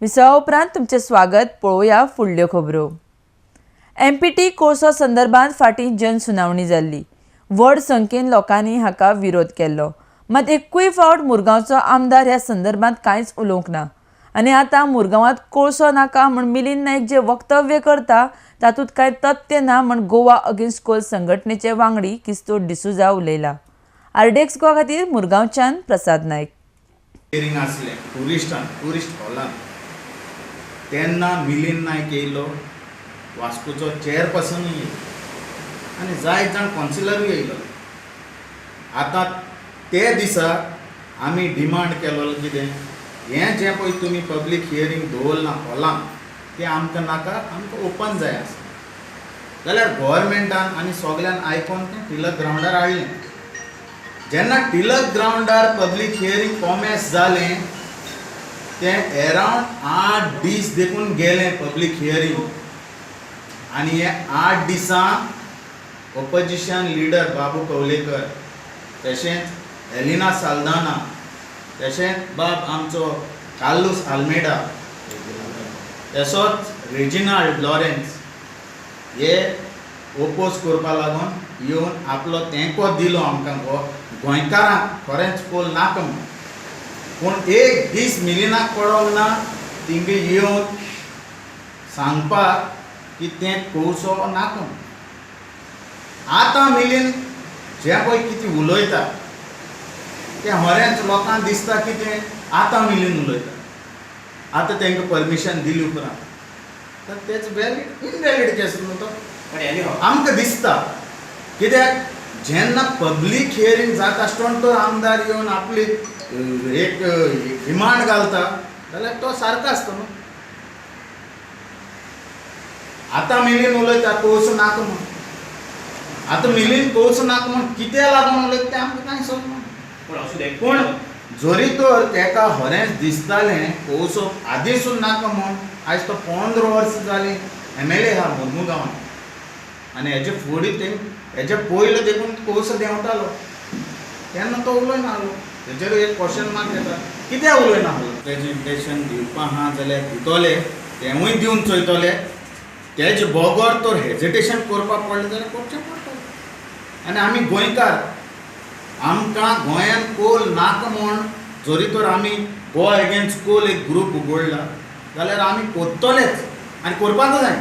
विसवा उपरांत तुमचें स्वागत. पळोवया फुडल्यो खबरो. एमपीटी कोळसो संदर्भात फाटीं जनसुनावणी जाल्ली. व्हड संख्येन लोकांनी हाका विरोध केल्लो. मात एकूय फावट मुरगांवचो आमदार ह्या संदर्भात कांयच उलोवंक ना आनी आतां मुरगांवांत कोळसो नाका म्हूण मिलिंद नायक जे वक्तव्य करता तातूंत कांय तथ्य ना म्हूण गोवा अगेन्स्ट कोल संघटनेचे वांगडी किस्तोर डिसुजा उलयला. आरडीएक्स गोवा खातीर मुरगांवच्यान प्रसाद नायक. हियरींग आसलें टुरिस्टान टुरिस्ट हॉलान तेन्ना मिलिंद नायक येयलो, वास्कोचो चेअरपर्सनूय येयलो आनी जायत जाण कावन्सिलरूय येयलो. आतां ते दिसा आमी डिमांड केलो कितें, हें जें पळय तुमी पब्लीक हियरींग दवरलां हॉलान तें आमकां नाका, आमकां ओपन जाय आसा. जाल्यार गोवोरमेंटान आनी सगल्यान आयकोन तें टिलक ग्रावंडार हाडलें. जेन्ना टिलक ग्रावंडार पब्लीक हियरींग कॉमेस जालें तें एरावंड 8 दीस देखून गेलें पब्लीक हियरींग. आनी हे 8 दिसां ओपोजिशन लिडर बाबू कवलेकर, तशेंच एलिना साल्दाना, तशेंच बाब आमचो कार्लूस आल्मेडा, तसोच रेजिनाल्ड लॉरेन्स हे ओपोज करपा लागून येवन आपलो तेंको दिलो आमकां गोंयकारांक खरेंच कोल नाका म्हूण. पूण एक दीस मिलिनाक पडोंक ना तिंगे येवन सांगपाक की तें कोळसो नाका म्हूण. आतां मिलिंद जें पळय कितें उलयता तें खरेंच लोकांक दिसता की तें आतां मिलिंद उलयता. आतां तांकां परमिशन दिली उपरांत तर तेच वॅलीड इनवॅलीड केस न्हू तो आमकां दिसता. कित्याक जेन्ना पब्लीक हियरींग जाता आसतना तो आमदार येवन आपली एक डिमांड घालता जाल्यार तो सारको आसता न्हू. आतां मिलिंद उलयता कोळसो नाका म्हूण. आतां मिलिंद कोळसो नाका म्हूण कित्याक लागून उलयता तें आमकां कांय समजना. पूण जरी तर तेका खरेंच दिसतालें कोळसो आदींसून नाका म्हूण, आयज तो 15 वर्सां जालीं एमएलए आहा मुरमुगांवान आनी हेजे फुडें ते हेजे पयले देखून कोळसो देंवतालो तेन्ना तो उलयना आहलो. तेजेर एक क्वेश्चन मार्क येता कित्याक उलयना आहलो. प्रेजेंटेशन दिवपा आहा जाल्यार दितले, तेंवूय दिवन चोयतले. तेजे बगर तर हेजिटेशन करपाक पडलें जाल्यार करचें पडटलें. आनी आमी गोंयकार, आमकां गोंयांत कोल नाका म्हूण जरी तर आमी गोवा एगेन्स्ट कोल एक ग्रूप उगडला जाल्यार आमी कोत्तलेच आनी करपाकूच जाय.